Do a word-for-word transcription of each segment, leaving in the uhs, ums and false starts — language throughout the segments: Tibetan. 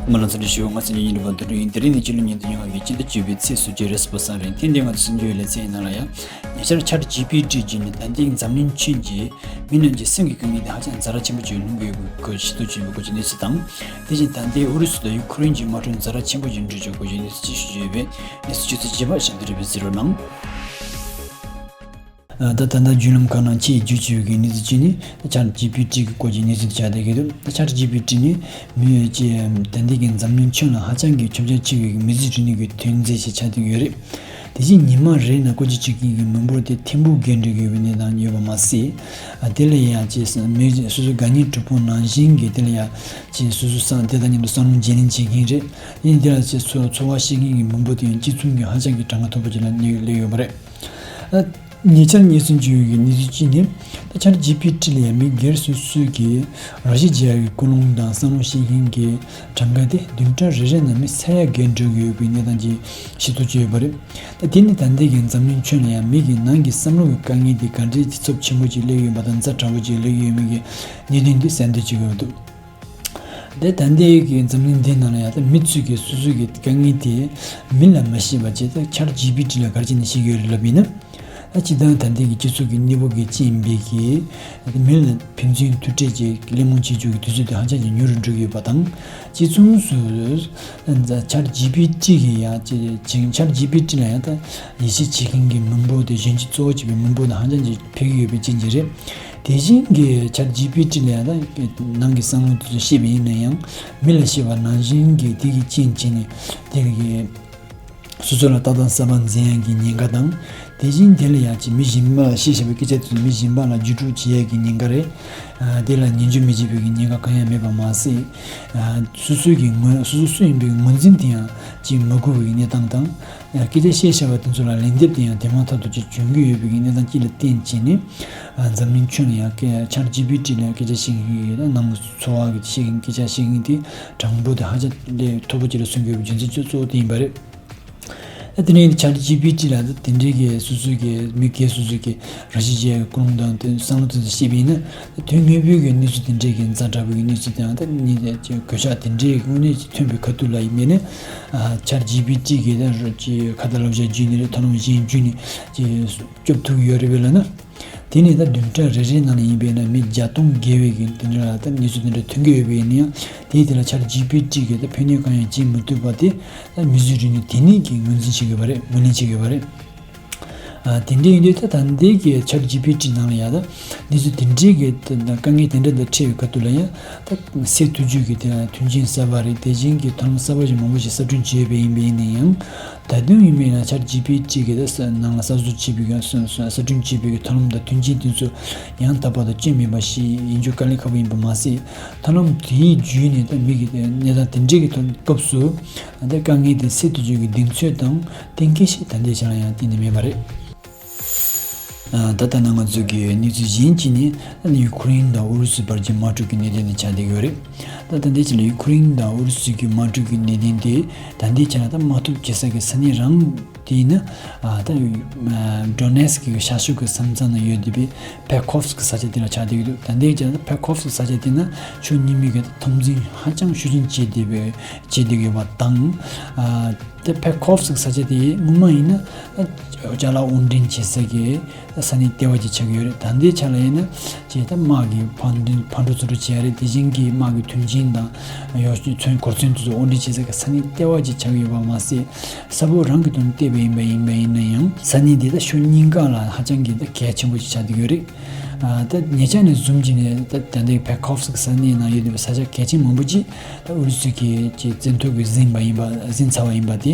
མ་ལ་ཚ་འདྲི་ཞུ། ང་སེམས་ཅན་ཉིད་རུ་པ་དུ་རུ་ཡིན། དེ་རིང་ནི་ཕྱི་ལོ་ཉིས་སྟོང་ཉི་ཤུ་རྩ་གཅིག་ཕྱི་ཟླ་བཅུ་པའི་ཚེས་སོ་གཅིག་རེས་པ་སང་རེད། ཐེངས་འདིའི་ང་ཚོ་སེམས་ཅན་ལེ་ཚན་ཡིན་ན་ལ་ཡ། ཉེ་ཆར་ཆེ་ཊི་ཇི་པི་ཊི་བརྒྱུད་ནས་ད་ལྟའི་འཛམ་གླིང་ཁྱོན་གྱི་མི་རྣམས་ཀྱི་སེམས་ཀྱི་དཀའ་ངལ་དེ་ཧ་ཅང་ཛ་དྲག་ཆེན་པོ་ཅིག་སློང་གི་ཡོད་པའི་སྐོར་ཞིབ་ཏུ་བྱས་པའི་སྐོར་གྱི་གནས་ཚུལ་དང་། དེ་བཞིན་ད་ལྟའི་ཨུ་རུ་སུ་དང་ཡུ་ཁུ་རེན་གྱི་དམག་འཁྲུག་ཛ་དྲག་ཆེན་པོ་ཅིག་འགྲོ་ཆོག་སྐོར་གྱི་གནས་ཚུལ་ཅིག་ཞུ་རྒྱུ་ཡོད་པས། གནས་ཚུལ་ཆུ་ཚོད་རྗེས་མ་ཞིབ་ཏུ་རེ་བའི་གཟིགས་རོགས་གནང་། ད་ད་ལྟ་བརྒྱུད་ལམ་ཁག་ནང་ཆེས་རྒྱུས་ཆེ་བའི་གནས་ཚུལ་གཅིག་ནི་ཆེ་ཊི་ཇི་པི་ཊི་གི་སྐོར་གྱི་གནས་ཚུལ་ཆགས་བསྡད་ཀྱི་འདུག་ད་ཆེ་ཊི་ཇི་པི་ཊི་ནི་མི་ཡོད་ཅེས་ད་ལྟའི་གི་འཛམ་གླིང་ཁྱོན་ལ་ཧ་ཅང་གི་ཁྱབ་རྒྱ་ཆེ་བའི་མི་ཚེ་རིག་གནས་ཀྱི་ཐོན་རྫས་ཤིག་ཆགས་བསྡད་ཀྱི་ཡོད་རེད། དེ་བཞིན་ཉི་མ་རེ་ནང་བཀོལ་སྤྱོད་བྱེད་མཁན་གྱི་མི་འབོར་དེ་ཐེར་འབུམ་བརྒལ་འགྲོ་གི་ཡོད་པའི་གནས་སྟངས་ཡོད་པ་མ་ཟད། ཨ་དེ་ལ་ཡང་ཅེས་མི་སོ་སོའི་དགའ་ཉེ་གྲོགས་པོ་ནང་བཞིན་གྱི་དེ་ལ་ཡང་ཅེས་སོ་སོ་སང་དེ་དང་མཉམ་དུ་བསམ་བློ་འབྱེད་ལེན་བྱེད་མཁན་རེད། ཡིན་དེ་ལ་ཅེས་ཚོ་ཚོར་བ་བཤད་མཁན་གྱི་མི་འབོར་དེ་ཡང་གཅིག་མཚུངས་ཀྱི་ཧ་ཅང་གི་གྲངས་ཀ་མཐོ་པོ་ཅིག་ལ་སླེབས་སླེབས་ཡོད་པ་རེད། ཨ། ཉེ་ཆར་ཉེས་སོན་བྱུང་ཡོད་ཀྱི་གནས་ཚུལ་གཅིག་ནི། ད་ཆེ་ཊི་ཇི་པི་ཊི་ལ་ཡང་མི་སྒེར་སོ་སོའི་གི་ར་ཤི་རྒྱལ་གྱི་ཀུན་སློང་དང་བསམ་བློ་ཤེས་མཁན་གྱི་གྲངས་ཀ་དེ་བདུན་ཕྲག་རེ་རེ་ནང་མི་ས་ཡ་བརྒལ་འགྲོ་གི་ཡོད་པའི་གནས་སྟངས་ཅིག་ཤེས་རྟོགས་བྱས་ཡོད་པ་རེད། ད་དེ་ནི་ད་ལྟའི་གི་འཛམ་གླིང་ཁྱོན་ལ་ཡང་མི་གི་ནང་གི་བསམ་བློ་གི་དཀའ་ངལ་དེ་ག་འདྲའི་ཚབས་ཆེན་པོ་ཅིག་སླེབས་ཡོད་པ་དང་ཛ་དྲག་པོ་ཅིག་སླེབས་ཡོད་མེད་ཀྱི་གནད་དོན་དེ་གསལ་འདེབས་བྱེད་དགོས་འདུག་དེ་ད་ལྟའི་གི་འཛམ་གླིང་འདི་ནང་ལ་ཡང་ད་མི་ཚོས་ཀྱི་སོ་སོའི་གི་དཀའ་ངལ་དེ་མི་ལ་མ་བཤད་པ་བྱས། ད་ཆེ་ཊི་ཇི་པི་ཊི་ལ་ག་རེ་བྱས་ནས་བཤད་ཀྱི་ཡོད་རེད་ལབ་ཡིན་ན། ད་སྤྱིར་བཏང་ད་ལྟའི་གི་སྤྱི་ཚོགས་ཀྱི་གནས་བབ་ཀྱི་རྐྱེན་པས་ཀྱི་མི་ལ་ཕན་ཚུན་ཐུག་འཕྲད་ཀྱི་གླེང་མོལ་བྱེད་ཕྱོགས་ཀྱི་དུས་ཚོད་དེ་ཧ་ཅང་གི་ཉུང་རུ་འགྲོ་གི་ཡོད་པ་དང་། གཅིག་མཚུངས་སུ་ཆེ་ཊི་ཇི་པི་ཊི་གི་ཡང་ཅེ་ཆེ་ཆེ་ཊི་ཇི་པི་ཊི་ལ་ཡང་ད་ཡིད་ཆེས་བྱེད་མཁན་གྱི་མི་འབོར་དེ་གཞན་གྱིས་གཙོ་བོ་བྱས་པའི་མི་འབོར་དང་ཧ་ཅང་གི་འཕེལ་གྱི་ཡོད་པའི་རྐྱེན་གྱིས་རེད། དེ་བཞིན་གྱི་ཆེ་ཊི་ཇི་པི་ཊི་ལ་ཡང་ད་ནང་གི་བསམ་བློ་དེ་ཚོ་བཤད་པ་ཡིན་ན་ཡང་མི་ལ་བཤད་པ་ནང་བཞིན་གྱི་དེ་གི་རྐྱེན་བྱས་ནས་དེ་གི་སོ་སོ་ལ་ལྟ་སྟངས་གསར་པ་འཛིན་ཡག་གི་ཉེན་ཁ་དང་། དེ་བཞིན་དེ་ལ་ཡང་ཅིག་མི་གཞན་པ་ལ་བཤད་བཞིན་པའི་སྐད་ཆ་དེ་ཚོ་མི་གཞན་པ་ལ་བརྒྱུད་སྤྲོད་བྱེད་ཡག་གི་ཉེན་ཁ་རེད། ཨ་དེ་ལ་ཉན་རྒྱུ་མི་བྱེད་པའི་གི་ཉེན་ཁ་གང་ཡང་མེད་པ་མ་ཟད། ཨ་སོ་སོའི་གི་ངོས་སོ་སོ་སུ་ཡིན་པའི་ངོས་འཛིན་དེ་ཡང་ཅིག་མི་དགོས་པའི་གནས་སྟངས་དང་། ཨ་སྐད་ཆ་བཤད་བཞག་པ་དེ་ཚོ་ལ་ལན་འདེབས་དེ་ཡང་དེ་མ་ཐག་ཏུ་ཅིག་བྱུང་གི་ཡོད་པའི་གི་གནས་སྟངས་གཅིག་ལ་བརྟེན་བྱས་ནས། ཨ་འཛམ་གླིང་ཁྱོན་ལ་ཡང་སྐད་ཆེ་ཊི་ཇི་པི་ཊི་ལ་སྐད་ཆ་བཤད་མཁན་གྱི་ནང་གི་འཚོ་བ་གི་བཤད་མཁན་སྐད་ཆ་བཤད་མཁན་དེ་གྲངས་འབོར་དེ་ཧ་ཅང་ལས་མཐོ་པོ་ཅིག་ལ་སོན་གྱི་ཡོད་པའི་རྒྱུ་མཚན་གཙོ་བོ་དེ་ཡིན་པ་རེད། ཨ་དེ་ནས་ཆེ་ཊི་ཇི་པི་ཊི་ལ་དེ་འདྲའི་གི་སོ་སོའི་གི་མི་སྒེར་སོ་སོའི་གི་ར་ཤི་ཅའི་ཀུན་སློང་དང་དེ་བསམ་བློ་དེ་ཚོ་བཤད་པ་ཡིན་ན། དོན་དངོས་པོའི་གི་གནས་ཚུལ་དེ་འདྲའི་གི་ཛ་དྲག་པོའི་གི་གནས་ཚུལ་དང་ད་ནི་གོད་ཆག་དེ་འདྲའི་དངོས་གནས་ཐོན་པའི་ཁ་ཐུག་ལ་ཡིན་ནའི། ཨ་ཆེ་ཊི་ཇི་པི་ཊི་གི་ད་རོ་ཅི་ཁ་ཏ་ལབ་བྱ་བརྒྱུད་ནས་རེད། ཐབས་ལམ་གཞན་བརྒྱུད་ནས་ཅི་སྐྱོབ་ཐུབ་ཡོད་རེད་པས་ལབ་ན། དེ་ནི་ད་བདུན་ཕྲག་རེ་རེའི་ནང་ལ་ཡིན་པས་ན་མི་བརྒྱ་སྟོང་བརྒལ་བའི་གི་དེ་འདྲ་ལ་ད་གནས་ཚུལ་དེ་འདྲ་ཐོན་གྱི་ཡོད་པ་ཡིན་ན་ཡང་། དེའི་དེ་ལ་ཆེ་ཊི་ཇི་པི་ཊི་གིས་ད་ཕན་གནོད་གང་ཡང་བྱེད་མི་ཐུབ་པ་དེ་ད་མི་ཚེ་རིག་གནས་དེ་ནས་ཀྱི་ངོས་འཛིན་བྱེད་དགོས་པ་རེད། ངོས་ལེན་བྱེད་དགོས་པ་རེད། ཨ་དེ་འདྲ་ཡིན་དུས་ད་ད་ལྟའི་གི་ཆེ་ཊི་ཇི་པི་ཊི་ནང་ལ་ཡང་ད་གནས་ཚུལ་དེ་འདྲའི་གི་ད་དཀའ་ངལ་དེ་འདྲ་དང་འཕྲད་པའི་ཁ་ཐུག་ལ་ཡང་ད་སེལ་ཐུབ་རྒྱུ་གི་དེ་མཐུན་རྐྱེན་གསར་པ་རེད། དེ་བཞིན་གྱི་ཐབས་ལམ་གསར་པ་ཞིག་མང་པོ་ཞིག་གསར་སྐྲུན་བྱས་པ་ཡིན་པ་ཡིན་ན་ཡང་། ད་དུང་ཡིན་པས་ན་ཆེ་ཊི་ཇི་པི་ཊི་གི་ད་ནང་ལ་གསར་བཟོ་བྱས་པའི་གི་གསར་སྐྲུན་བྱས་པའི་གི་ཐབས་ལམ་དང་མཐུན་རྐྱེན་དེ་ཚོ་ཡང་དག་པ་དང་སྤྱོད་མིན་པ་ཞིག་ཡིན་རྒྱུ་དཀའ་ལས་ཁག་པོ་ཡིན་པ་མ་ཟད། ཐབས་ལམ་དེའི་བརྒྱུད་ནས་ད་མི་གི་གནས་སྟངས་དེ་འདྲའི་གི་ཐོག་སྐབས་སུ་ད་དཀའ་ངལ་དེ་སེལ་ཐུབ་རྒྱུ་གི་གདེང་ཚོད་དང་གཏན་འཁེལ་ཞིག་ད་ལྟའི་ཆ་ལ་ཡང་གཏན་ནས་མེད་པ་རེད། ཨ་ད་ལྟ་ན་ང་ཚོ་གི་གནས་ཚུལ་གཞན་གཅིག་ནི་ཡུ་ཁུ་རེན་དང་ཨུ་རུ་སུའི་བར་གྱི་དམག་འཁྲུག་གི་གནད་དོན་དེ་ཆགས་བསྡད་ཡོད་རེད། ད་ད་ལྟའི་ཆ་ལ་ཡུ་ཁུ་རེན་དང་ཨུ་རུ་སུའི་གི་དམག་འཁྲུག་གི་གནད་དོན་དེ་ད་ལྟའི་ཆ་ལ་ད་དམག་འཐབ་བྱེད་ས་གི་ས་གནས་རང་དེ་ཡིན་ན། ཨ་ད་ཨ་ཌོ་ནེ་སི་ཀི་གི་ཤར་ཕྱོགས་ཀྱི་ས་མཚམས་ན་ཡོད་བསྡད་པའི་ཕེ་ཁོབ་སི་ཀི་ས་ཆ་དེ་ལ་ཆགས་བསྡད་ཡོད་འདུག་ད་ལྟའི་ཆ་ལ་ཕེ་ཁོབ་སི་ཀི་ས་ཆ་དེ་ན་ཕྱོགས་གཉིས་མོས་ཀྱི་འཐབ་འཛིང་ཧ་ཅང་ཤུགས་ཆེན་བྱས་བསྡད་པའི་བྱས་བསྡད་ཡོད་པ་དང་། ཨ་དེ་ཕེ་ཁོབ་སི་ཀི་ས་ཆ་དེ་སྔོན་མ་ཡིན་ན་ཨ་ཅ་ལག་དབོར་འདྲེན་བྱེད་ས་གི་ས་གནས་ལྟེ་བ་ཅིག་ཆགས་ཀྱི་ཡོད་རེད། ད་ལྟའི་ཆ་ལ་ཡིན་ན་ཅེས་ད་དམག་གི་ཕར་འགྲོ་ཕར་འགྲོ་ཚུར་འགྲོ་བྱེད་ཡ་རེད། དེ་བཞིན་གྱི་དམག་གི་མཐུན་རྐྱེན་དང་ཡོ་ཚོན་གོ་མཚོན་དེ་ཚོ་དབོར་འདྲེན་བྱེད་ས་གི་ས་གནས་ལྟེ་བ་ཅིག་ཆགས་ཀྱི་ཡོད་པ་མ་ཟད། ས་བབ་རང་གི་དོན་བལྟས་པ་ཡིན་པ་ཡིན་པ་ཡིན་ན་ཡང་ས་གནས་འདི་ད་ཕྱོགས་གཉིས་ཀ་ལ་ཧ་ཅང་གི་ད་གལ་ཆེན་པོ་ཞིག་ཆགས་བསྡད་ཡོད་རེད། ཨ་ད་ཉེ་ཆར་ནས་བཟུང་བྱས་ནས་ད་ད་ལྟའི་ཕེ་ཁོབ་སི་ཀི་ས་གནས་ནང་ཡོད་བསྡད་པའི་ས་ཆ་གལ་ཆེན་མང་པོ་ཅིག་ད་ཨུ་རུ་སུ་གི་ཅིག་བཙན་ཐབས་ཀྱིས་ཟིན་པ་ཡིན་པ་ཟིན་ཚར་བ་ཡིན་པ་དེ་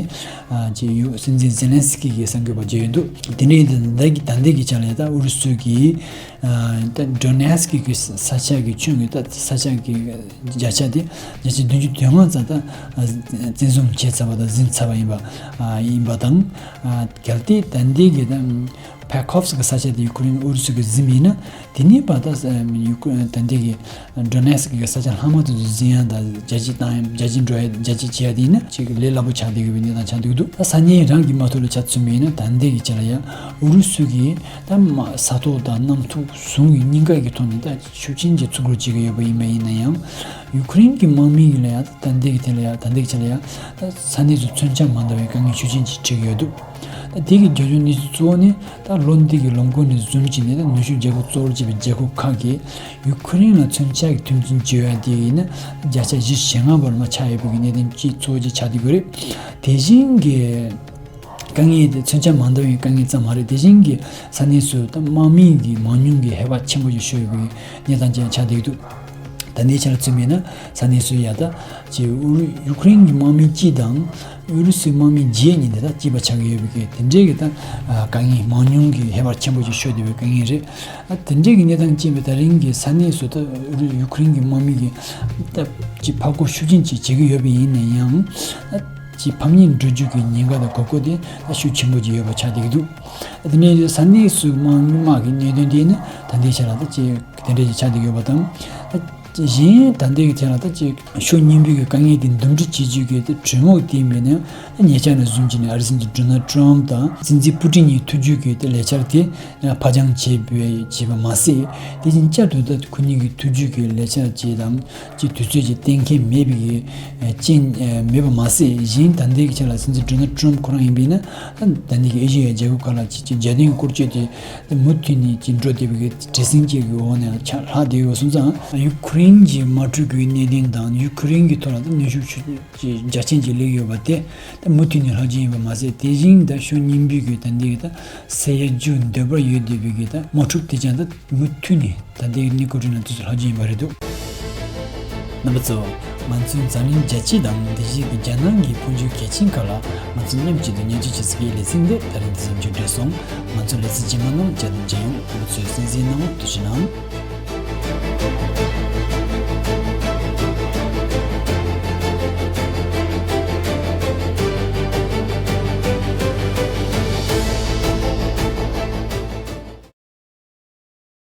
ཨ་ཅིག་ཡུ་སྲིད་འཛིན་ཛེ་ལན་སི་ཀི་གིས་གསར་འགོད་པར་བརྗོད་ཡོད་འདུག་དེ་འདྲ་ཡིན་དུས་ད་ལྟའི་ད་ལྟའི་གི་ཆ་ལ་ད་ཨུ་རུ་སུ་གིས་ཨ་ད་ཌོ་ནེ་སི་ཀི་གི་ས་ཆ་གི་ཁྱོན་གྱི་ད་ས་ཆ་གི་བརྒྱ་ཆ་དེ་བརྒྱ་ཆ་བདུན་ཅུ་དོན་ལྔ་ཙམ་ད་ཨ་བཙན་བཟུང་བྱས་ཚར་བ་དང་ཟིན་ཚར་བ་ཡིན་པ་ཨ་ཡིན་པ་དང་། ཨ་གལ་ཏེ་ད་ལྟའི་གི་ད་ ཕེ་ཁོབ་སི་གི་ས་ཆ་དེ་ཡུ་ཁུ་རེན་ཨུ་རུ་སུ་གི་ཟིན་པ་ཡིན་ན། དེ་ནས་བར་ད་ཡུ་ཁུ་ད་ལྟའི་གི་ཌོ་ནེ་སི་ཀི་གི་ས་ཆ་ལྷག་མ་དེ་ཚོ་ཟིན་ཡ་དང་རྒྱ་སྐྱེད་བཏང་ཡ་རྒྱ་སྐྱེད་འགྲོ་ཡ་རྒྱ་སྐྱེད་བྱེད་ཡ་དེ་ཡིན་ན་ཅིག་ལས་སླ་པོ་ཆགས་བསྡད་ཡོད་པའི་གནས་སྟངས་ཆགས་བསྡད་ཀྱི་འདུག་ད་ས་གནས་རང་གི་མ་ཐོག་ལ་ཆ་མཚོན་པ་ཡིན་ན་ད་ལྟའི་གི་ཆ་ལ་ཡ་ཨུ་རུ་སུ་གི་ད་མ་ས་ཐོག་དང་གནམ་ཐོག་ཟུང་གི་གཉིས་ཀ་གི་ཐོག་ནས་ད་ཤུགས་རྐྱེན་གྱི་ཚུགས་རུ་བྱེད་ཀྱི་ཡོད་པ་ཡིན་པ་ཡིན་ན་ཡང་ཡུ་ཁུ་རེན་གྱི་དམག་མི་ཡིན་ལ་ཡ་ད་ལྟའི་གི་དེ་ལ་ཡ་ད་ལྟའི་གི་ཆ་ལ་ཡ་ད་ས་གནས་སུ་མཚོན་ཆ་མ་འདང་བའི་དཀའ་ངལ་ཤུགས་རྐྱེན་ཅིག་འཕྲད་ཀྱི་ཡོད་འདུག་ད་དེ་གི་རྒྱབ་ལྗོངས་གནས་ཚུལ་གཙོ་བོ་ནི་ད་ལོ་འདི་གི་ལོ་འགོ་ནས་བཟུང་བྱས་ནས་ད་ནུབ་ཕྱོགས་རྒྱལ་ཁབ་གཙོ་བོར་བྱས་པའི་རྒྱལ་ཁབ་ཁག་གིས་ཡུ་ཁུ་རེན་ལ་མཚོན་ཆ་གི་མཐུན་རྐྱེན་བྱེད་ཡ་དེ་ཡིན་ན་བརྒྱ་ཆ་བཞི་བཅུ་ཞེ་ལྔ་བར་མ་ཆགས་ཡོད་པའི་གནད་དོན་གཅིག་གཙོ་བོ་གཅིག་ཆགས་བསྡད་ཡོད་རེད། དེ་བཞིན་གྱི་དཀའ་ངལ་དེ་མཚོན་ཆ་མ་འདང་བའི་དཀའ་ངལ་ཙམ་མ་རེད། དེ་བཞིན་གྱི་ས་གནས་སུ་ད་དམག་མི་གི་མང་ཉུང་གི་ཧེ་བག་ཆེན་པོ་ཞིག་ཤོར་ཡོད་པའི་གནས་སྟངས་ཅན་ཆགས་བསྡད་འདུག་ད་ལྟའི་ཆར་མཚོན་པ་ཡིན་ན་ས་གནས་སུ་ཡ་ད་ཅེ་ཨུ་རུ་ཡུ་ཁུ་རེན་གྱི་དམག་མི་གཅིག་དང་ཨུ་རུ་སུའི་དམག་མི་བརྒྱད་གཉིས་དེ་དག་སྐྱེས་པ་ཆགས་ཀྱི་ཡོད་པའི་གི་དེ་འདྲའི་གི་ད་དཀའ་ངལ་མང་ཉུང་གི་ཧེ་བག་ཆེན་པོ་ཞིག་ཤོར་བསྡད་པའི་དཀའ་ངལ་རེད། ཨ་དེ་འདྲའི་གི་གནས་སྟངས་ཅན་པའི་ད་རིང་གི་ས་གནས་སུ་ད་ཨུ་རུ་ཡུ་ཁུ་རེན་གྱི་དམག་མི་གི་ད་ཅི་ཕར་རྒོལ་ཤུགས་ཆེན་ཅིག་བྱེད་ཀྱི་ཡོད་པ་ཡིན་ན་ཡང་ཨ་ཅི་ཕམ་ཉེས་འགྲོ་རྒྱུ་གི་ཉེན་ཁ་དང་གོ་སྐབས་དེ་ད་ཤུགས་ཆེན་པོ་ཅིག་ཡོད་པ་ཆགས་བསྡད་ཀྱི་འདུག་ཨ་དེ་འདྲའི་ས་གནས་སུ་དམག་མི་དམག་གི་གནད་དོན་དེ་ནི་ད་ལྟའི་ཆ་ལ་ད་ཅི་དེ་འདྲའི་ཅིག་ཆགས་བསྡད་ཡོད་པ་དང་། ད་གཞན་ད་ལྟའི་གི་ཐད་ལ་ད་ཅིག་ཕྱོགས་གཉིས་པོའི་གི་དཀའ་ངལ་དེ་འདུམ་འགྲིག་བྱེད་རྒྱུ་གི་ད་གྲོས་མོལ་དེ་མིན་ན་ཉེ་ཆར་ནས་བཟུང་བྱས་ནས་ཨ་རི་སྲིད་འཛིན་ཌོ་ནལ་ཊམ་དང་སྲིད་འཛིན་པུ་ཏིན་གཉིས་ཐུག་རྒྱུ་གི་ད་ལས་འཆར་དེ་ཕར་འགྱངས་བྱས་པའི་བྱས་པ་མ་ཟད། དེ་བཞིན་བསྐྱར་དུ་ད་ཁོ་གཉིས་ཀྱི་ཐུག་རྒྱུ་གི་ལས་འཆར་བཅས་དང་ཅིག་དུས་ཚོད་ཅིག་གཏན་འཁེལ་མེད་པའི་གི་རྐྱེན་མེད་པ་མ་ཟད། གཞན་ད་ལྟའི་གི་ཆ་ལ་སྲིད་འཛིན་ཌོ་ནལ་ཊམ་ཁོ་རང་ཡིན་པས་ན་ད་ལྟའི་གི་ཨེ་ཤི་ཡའི་རྒྱལ་ཁབ་ཁག་ལ་ཅིག་ཅིག་རྒྱལ་དོན་སྐོར་སྐྱོད་དེ། དེ་མུ་མཐུད་ནས་ཅིག་འགྲོ་བསྡད་པའི་གི་བྲེལ་ཟིང་ཅིག་གི་འོག་ནས་ཆ་ལྷག་བསྡད་ཡོད་སོང་ཙང་། ཡུ་ཁུ་རེན་གྱི་དམག་འཁྲུག་གི་གནད་དོན་དང་ཡུ་ཁུ་རེན་གྱི་ཐོག་ལ་ད་གནོན་ཤུགས་ཆུ་ཅིག་རྒྱ་ཆེན་ཅིག་སླེབས་ཡོད་པ་དེ་ད་མུ་མཐུད་ནས་ལྷག་རྒྱུ་ཡིན་པ་མ་ཟད། དེ་བཞིན་ད་ཕྱོགས་གཉིས་པོའི་གི་ད་འདི་གི་ད་སེལ་རྒྱུ་འདོད་པ་ཡོད་བསྡད་པའི་གི་ད་དམག་འཁྲུག་དེ་ཀྱང་ད་མུ་མཐུད་ནས་ད་ལྟའི་གནས་སྐབས་རིང་ལ་དུས་སུ་ལྷག་རྒྱུ་ཡིན་པ་རེད་འདུག་རྣམ་པ་ཚོ། ང་ཚོའི་འཛམ་གླིང་རྒྱལ་སྤྱི་དང་དེ་བཞིན་གྱི་རྒྱ་ནག་གི་འཕོ་འགྱུར་གལ་ཆེན་ཁག་ལ་ང་ཚོ་མཉམ་གཅིག་ཏུ་ཉན་ཐོས་བྱེད་ས་ཀྱི་ལེ་ཚན་འདི་ད་རིང་འདི་ཙམ་གྱིས་གྲོལ་སོང་། ང་ཚོ་ལེ་ཚན་རྗེས་མ་ནང་བསྐྱར་དུ་མཇལ་ཡོང་། རྣམ་པ་ཚོས་གསན་གཟིགས་གནང་བར་ཐུགས་རྗེ་གནང་།